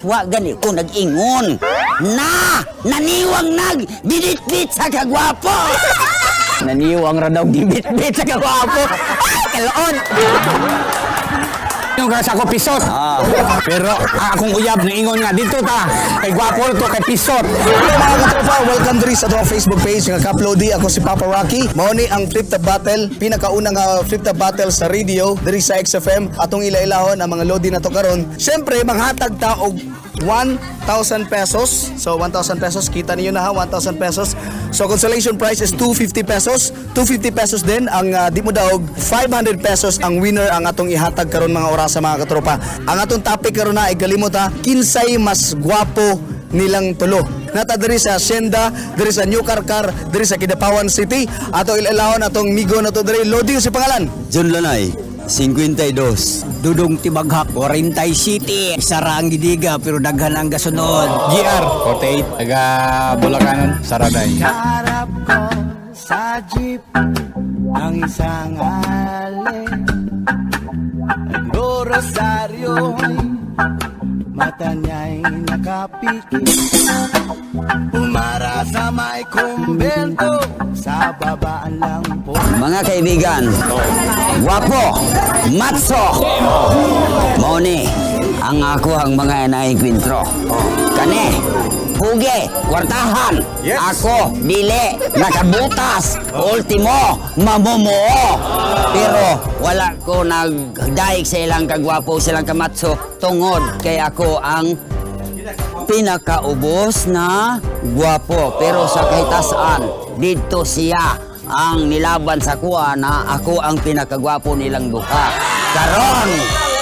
Wa gani ko nag-ingon. Na! Naniwang nag binitbit sa kagwapo! Naniwang ra daw gibit-bit sa kagwapo. Ay, kaloon! Yung sa ako pisot. Pero akong uyab niingon nga dito ta. Kay gwapo to kay pisot. Hello mga katropa, welcome diri sa atong Facebook page nga Kaplodi. Ako si Papa Rocky. Mao ni ang Flip the Battle, pinakauna nga Flip the Battle sa radio diri sa XFM. Atong ila-ilahon ang mga lodi na to karon. Syempre manghatag ta og 1,000 pesos. So 1,000 pesos, kita niyo na ha, 1,000 pesos. So consolation prize is 250 pesos. 250 pesos din ang di mo daog, 500 pesos ang winner ang atong ihatag karon mga orasa, mga katropa. Ang atong topic karon na ay galimot ha, kinsay mas gwapo nilang tulo. Nata diri sa Hacienda, diri sa New Carcar, diri sa Kidapawan City. Ato ilahon atong migo na to diri. Lodi si pangalan. John Lanay, 52. Dudong Tibaghak, 47. Isa ra ang gidiga pero daghan ang gasunod. GR 48 taga Bulacanon, Saraday. Harap ko sa jeep ang isang ale. Nagro-rosaryo, mata niya'y nakapikit. Pumara sa may kumbento, sa babaan lang po. Mga kaibigan, gwapo, matso, mao ni ang ako ang mga naikwentro. Kani, pugi, kwartahan, ako, dili, nakabutas, ultimo, mamumuo. Pero wala ko nagdaig sa ilang kagwapo, silang kamatso, tungod kay ako ang pinakaubos na gwapo. Pero sa kahitasaan, didto siya ang nilaban sa kuha na ako ang pinakagwapo nilang duha. Karon,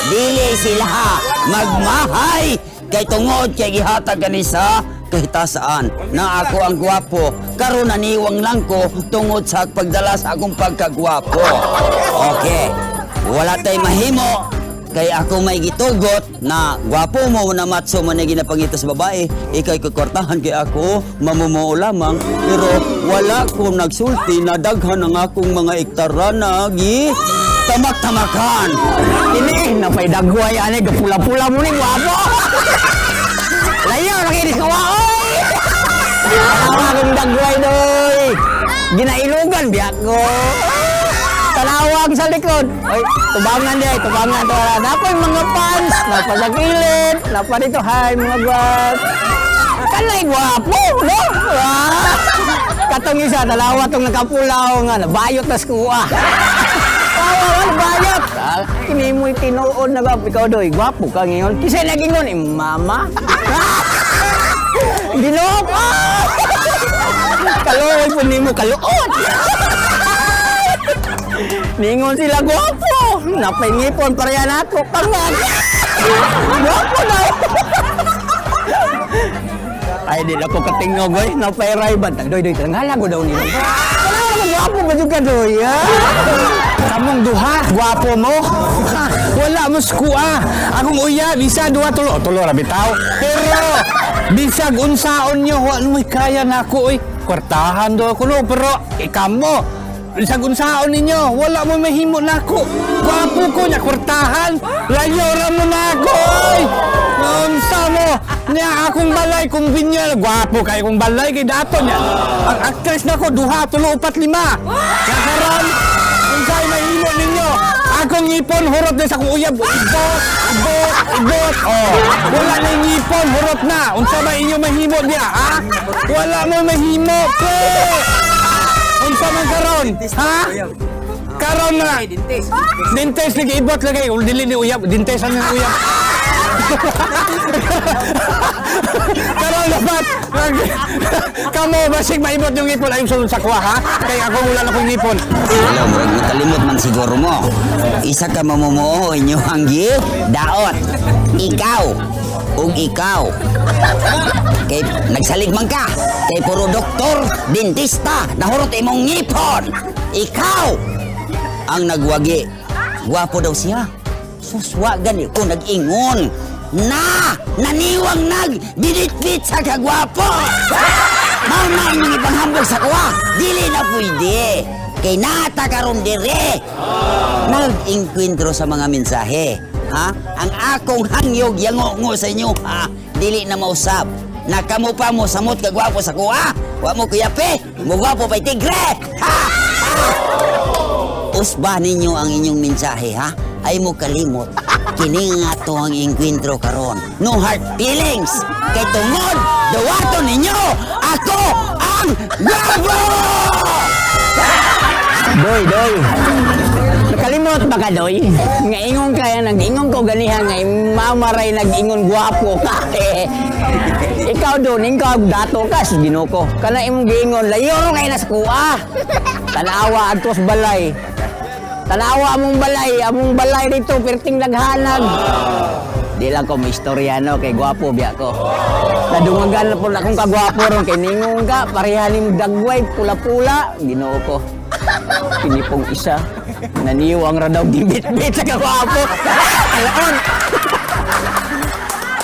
dili sila magmahay kay tungod kay gihatag kani sa kahitasaan na ako ang gwapo. Karon naniwang lang ko tungod sa pagdala sa akong pagkagwapo. Okay, wala tay mahimo kay ako may gitugot na gwapo mo na matso man na ginapangita sa babae, ikay kukwartahan kay ako mamumuo lamang, pero wala ko nagsulti na daghan ang akong mga iktara na gi tamak-tamakan. Ini, napay dagway ani gapula-pula mo ni gwapo. Layo nakinis ka oy. Ang akong dagway doy. Ginailugan biya ko. Tanawag sa likod. Oy, tubangan di, tubangan to. Napoy mga fans, napa sa kilid, napa dito, hi mga gwap. Kanay gwapo, no? Ah. Katong isa, dalawa tong nakapulaw nga, nabayot na skuha. Tawa, nabayot. Kini mo'y tinuod na gwapo. Ikaw doy, gwapo ka ngayon. Kasi nagingon, eh, mama. Ginoo ko! Kaluoy po nimo, kaluot! Ningon sila gwapo. Napingipon pareha nato. Pangag. Gwapo daw. Ay, di na ko katingog, oy. Napairay ba? Doy, doy, tanghala ko daw nila. Wala naman gwapo ba ka, doy, ha? Kamong duha, gwapo mo. Wala mo skuha. Akong uyab, isa, duha, tulo. Tulo ra bitaw. Pero bisag unsaon nyo, wa mo'y kaya nako oy. Kwartahan do ako no, pero ikamo. Bisag unsaon ninyo, wala mo mahimo nako. Gwapo ko nya kwartahan. Layo ra mo nako oy. Unsa mo? Nya akong balay kung binyal, gwapo kay akong balay kay dato nya. Ang actress nako duha, tulo, upat, lima. Kaya karon unsay mahimo ninyo? Akong ngipon hurot na sa akong uyab. Ibot, ibot, ibot. Oh, wala na yung ngipon, hurot na. Unsa ba inyo mahimo diya, ha? Wala mo mahimo, pre. Unsa man karon? Ha? Karon na. Dentist lagi ibot lagi. Dili ni uyab, dentist ang uyab. Karon dapat kamo basig maibot yung ngipon ayon sulod sa kuha, ha? Kay ako wala na kong ngipon. Hello, murag makalimot man siguro mo. Isa ka mamumuo inyo ang gi daot. Ikaw ug ikaw. Kay nagsalig man ka kay puro doktor, dentista, nahurot imong ngipon. Ikaw ang nagwagi. Gwapo daw siya. Suswa gani ko nag-ingon. Na! Naniwang nag binitbit sa kagwapo! Mao na inyong ipanghambog sa kuha. Dili na pwede. Kay nata karon dire. Nag-inkwentro sa mga mensahe. Ha? Ang akong hangyog yango sa inyo, ha? Dili na mausab. Nakamo pa mo samot kagwapo sa kuha. Wa mo kuyape, mo gwapo pa'y tigre. Ha? Ha? Usba ninyo ang inyong mensahe, ha? Ay mo kalimot. Kini nga to ang engkwentro karon. No hard feelings. Kay tungod, duwato ninyo, ako ang gwapo! Doy, doy. Nakalimot ba ka, doy? Nga ingon kaya, nag-ingon ko ganihan, nga mamaray nag-ingon gwapo ka. Ikaw doon, ikaw dato ka, sa Ginoo ko. Kana imong giingon, layo ro kay nas kuha. Tanawa adto sa balay. Tanawa among balay dito, perting naghanag. Di lang ko may istorya, no, kay gwapo biya ko. Nadungagan na po na akong kagwapo ron, kay ningon ka, pareha ni dagway, pula-pula, Ginoo ko. Pinipong isa, naniwang ra daw gibit-bit sa kagwapo. Alaon!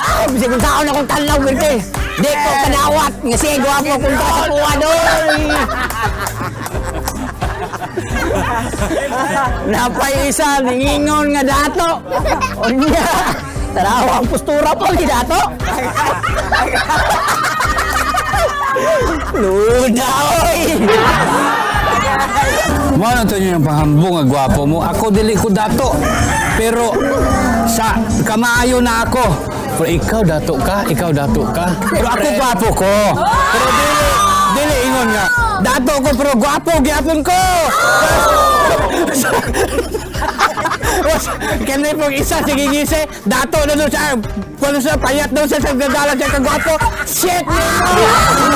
Ah, bisag kung taon akong tanaw, berte. Di ko kadawat, nga siya gwapo kung ta sa kuha doy. Napay isa, ningingon nga dato. Unya, tanawa ang postura po ni dato. Luda, oy! Mo na to yung panghambong nga gwapo mo. Ako dili ko dato. Pero sa kamaayo na ako. Pero ikaw dato ka, ikaw dato ka. Pero ako gwapo ko. Pero dili, dili ingon nga. Dato ko pero gwapo gyapon ko. Kani pong isa sige gise, dato na doon siya. Kuno siya payat daw siya sa gadala siya kagwapo. Shit nimo.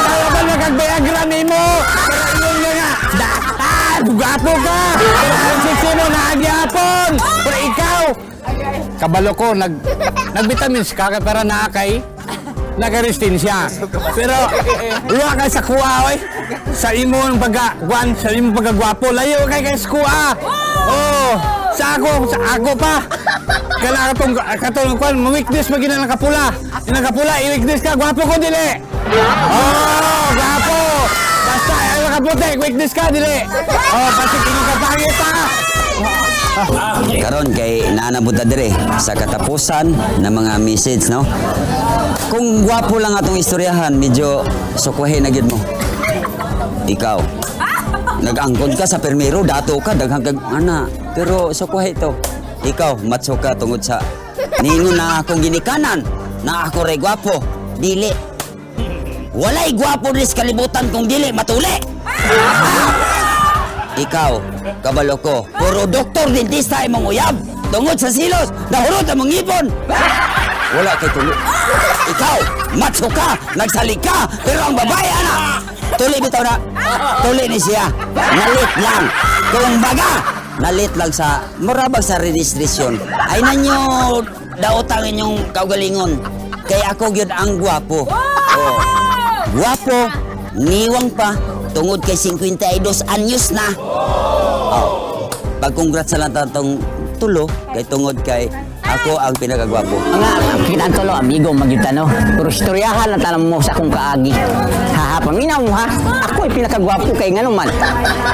Kaya ba nagagbayagra nimo? Pero ingon nga nga, gwapo ka. Pero kung sisi mo naagyapon. Pero ikaw, kabalo ko nagvitamins ka para naa kay nagaresistensya. Pero luwa ka sa kuha oy. Sa imong pagka kuan, sa imong pagkagwapo, layo kay kay sa kuha. Oh, sa ako pa. Kala katong kuan, weakness magina ng kapula. Inang kapula, i-weakness ka, gwapo ko dili. Oh, gwapo. Basta ay nakaputi, weakness ka dili. Oh, pasig imong kapangit pa. Karon kay naanabot na dire sa katapusan ng mga message, no? Kung gwapo lang atong istoryahan, medyo sukwahe na gyud mo. Ikaw, nag-angkon ka sa permero, dato ka, daghang kag ana. Pero sukwahe to. Ikaw, matso ka tungod sa ningon na akong ginikanan, na ako ray gwapo. Dili. Walay gwapo diri sa kalibutan kung dili matuli. Ikaw, kabalo ko, puro doktor dentista imong uyab. Tungod sa silos, nahurot ang mong ngipon. Wala kay tulo. Ikaw, matso ka, nagsalig ka, pero ang babae, ana, tuli bitaw na. Tuli ni siya. Nalit lang. Kung baga, nalit lang sa, murabag sa registration. Ay nanyo, daotang inyong kaugalingon. Kaya ako gyud ang gwapo. Oh. Gwapo, niwang pa, tungod kay 52 anyos na. Oh. Pag-congrats sa lang tatong tulo, kay tungod kay ako ang pinakagwapo. Nga, kita tulo, amigo, magyuta, no? Pero istoryahan na tanong mo sa akong kaagi. Ha, paminaw mo, ha? Ako ay pinakagwapo kay nga naman.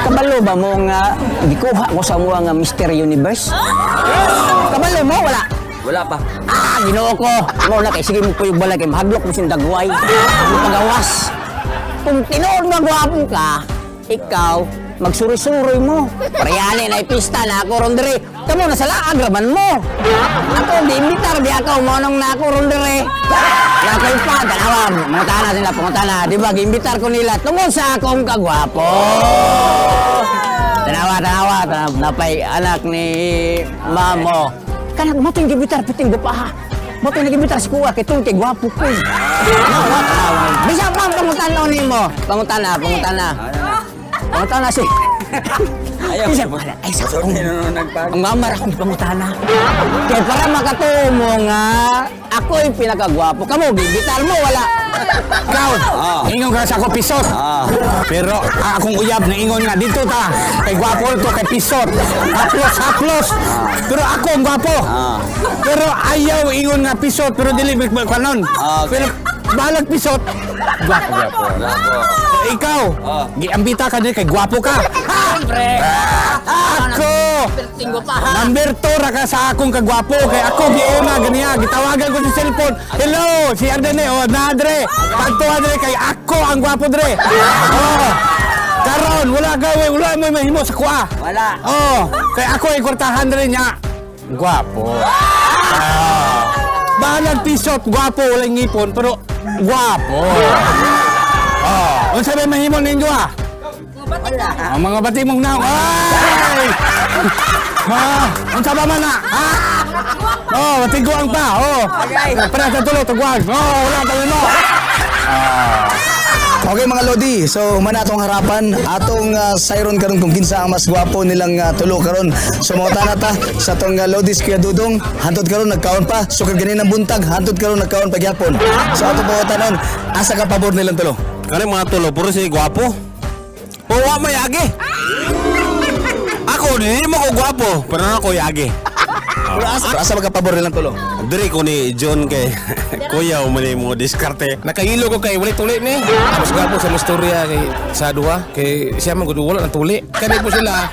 Kabalo ba mo nga gikuha ko sa mga nga Mr. Universe? Kabalo mo, wala? Wala pa. Ah, Ginoo ko. Mo na kay sige mo kuyog balay kay mahadlok mo sindagway. Mo pagawas. Kung tinuod nga gwapo ka, ikaw magsuri-suroy mo. Parehani na ipista na ako ron diri. Kamo nasa laag raman mo. Ako di imbitar di ako monong na ako ron diri. Lakay pa tanawa, mangutana sila, pangutana, di ba giimbitar ko nila tungod sa akong kagwapo. Tanawa, tanawa, tanawa, napay anak ni mamo. Kanang mo ting gibitar piting gupa ha. Mo ting gibitar si kuha kay tungkay gwapo ko. Tanawa, tanawa. Bisa pa ang pangutana nimo. Pangutana, pangutana. Pangutana si. Ayaw. Bisa pa ay sa akong. Ang mamar akong pangutana. Kay para makatuo mo nga ako'y pinakagwapo. Kamo gibitar mo wala. Ikaw, ingon ka sa ako pisot. Pero akong uyab na ingon nga dito ta. Kay gwapo to kay pisot. Haplos, haplos. Pero ako ang gwapo. Pero ayaw ingon nga pisot pero dili kanon. Okay. Pero balag pisot. Gwapo, gwapo. Gwapo. Ikaw, giambita ka din kay gwapo ka. Siyempre. Ako! Tinggo pa ha. Number 2 ra ka sa akong kagwapo kay ako giuna ganiya gitawagan ko sa cellphone. Hello, si Ardene oh na dre. Kadto dre kay ako ang gwapo dre. Oh. Karon wala ka wala mo mahimo sa kuha. Wala. Oh, kay ako ay kwartahan dre niya. Gwapo. Ah. Bahalag pisot, gwapo, walay ngipon, pero gwapo. Oh, unsa may mahimo ninyo ah? Wala. Ang mga bati mong naong. Ay! Ma, unsa ba man na? Ha? Oh, matiguang pa. Oh. Para sa tulo tuguang. Oh, wala tayo mo. Okay mga Lodi, so man atong harapan, atong siron karon kung kinsa ang mas gwapo nilang tulo karon. So mga na ta sa atong Lodis Kuya Dudong, hantod karon nagkaon pa, sukad ganin ang buntag, hantod karon nagkaon pa gyapon. So ato po tanon, asa ka pabor nilang tulo? Kani mga tulo, puro si gwapo. O wa may agi. Ako, di mo ko gwapo, pero ako yagi. Pero asa ba ka pabor nilang tulo? Diri ko ni John kay kuya man mo diskarte. Nakahilo ko kay wala tuli ni. Mas gwapo sa mastorya kay sa duha kay siya man gud wala nang tuli. Kani po sila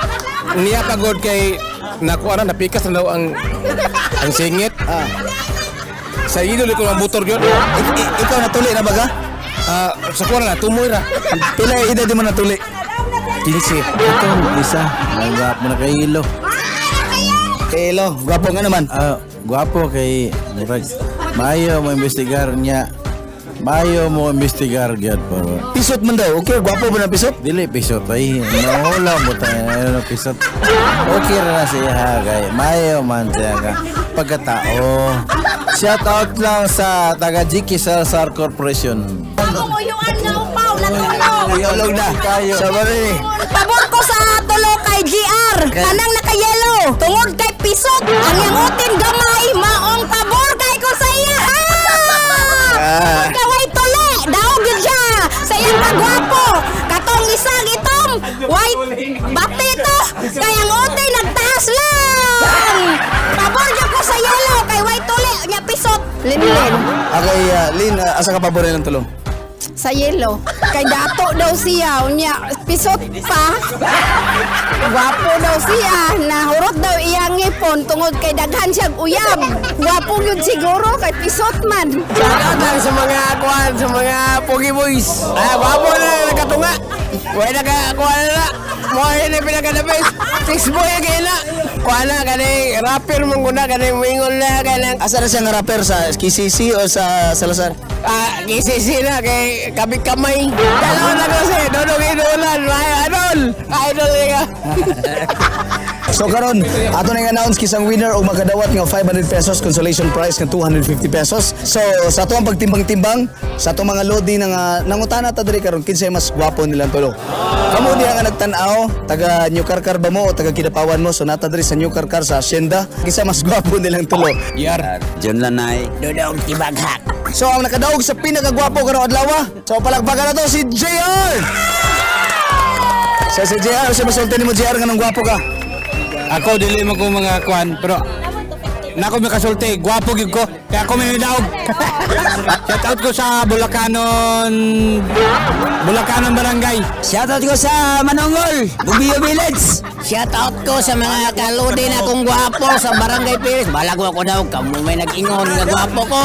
niya pagod kay nakuha na napikas na daw ang singit. Sa ilo ko ang motor gyud. Ikaw natuli na ba ka? Sa kuha na tumoy ra. Pila edad mo natuli? 15. Ito, isa. Ang gwapo na kahilo. Kilo, gwapo nga naman. Gwapo kay murag maayo mo investigar niya. Maayo mo investigar gyud pero Pisot man daw. Okay, gwapo ba na pisot? Dili pisot ay nahula mo tayo ano pisot. Okay ra na siya ha kay maayo man siya ka pagkatao. Shout out lang sa taga GK Salsar Corporation. Akong uyuan nga upaw, natulog. Tulog na. Sa ni. Pabor ko sa tulo kay GR. Kanang naka-yellow. Tungod kay pisot. Ang yangutin gamay, maong pabor kay ko sa iya. Ah! Kaway tuli. Daog yun siya. Sa iyang kagwapo. Katong isang itom. White. Bati to. Kay ang utin nagtaas lang. Pabor niya ko sa yellow. Kay white tuli. Nya pisot. Linlin. Okay, Lin, asa ka pabor nilang tulo? Sa yellow. Kay dato daw siya, unya pisot pa. Gwapo daw siya, nahurot daw iyang ngipon tungod kay daghan siyang uyab. Gwapo yun siguro kay pisot man. Shout out lang sa mga kuan, sa mga pogi boys. Ah, gwapo na nakatunga. Wala na ka kuan na. Mo ini pinaka the best. Six boy kay na. Kuan na kani rapper mong guna kani moingon na kanang Asa na siya nga rapper sa KCC o sa Salazar? Ah, KCC na kay kabit kamay. Dalawa na ko si Dodong Idolan, ay idol. Idol ka. So karon, ato nang announce kisang winner og makadawat nga 500 pesos consolation prize nga 250 pesos. So sa ato ang pagtimbang-timbang sa ato mga lodi nga nangutana ta diri karon kinsay mas gwapo nilang tulo. Kamo diha nga nagtan-aw, taga New Carcar ba mo o taga Kidapawan mo? So nata diri sa New Carcar sa Hacienda, kinsa mas gwapo nilang tulo. Yar. John Lanay. Dudong Tibaghak. So ang nakadaog sa pinakagwapo karong adlaw, so palakpakan na to si JR. So si JR, sa masulti nimo JR nganong gwapo ka? Ako dili mo ko mga kuan pero nako makasulti, gwapo gyud ko. Kaya ako may daog. Shout out ko sa Bulacanon Barangay. Shout out ko sa Manongol, Bubio Village. Shout out ko sa mga kaludi na kong gwapo sa Barangay Perez. Balag ko daw, kamo may nag-ingon nga gwapo ko.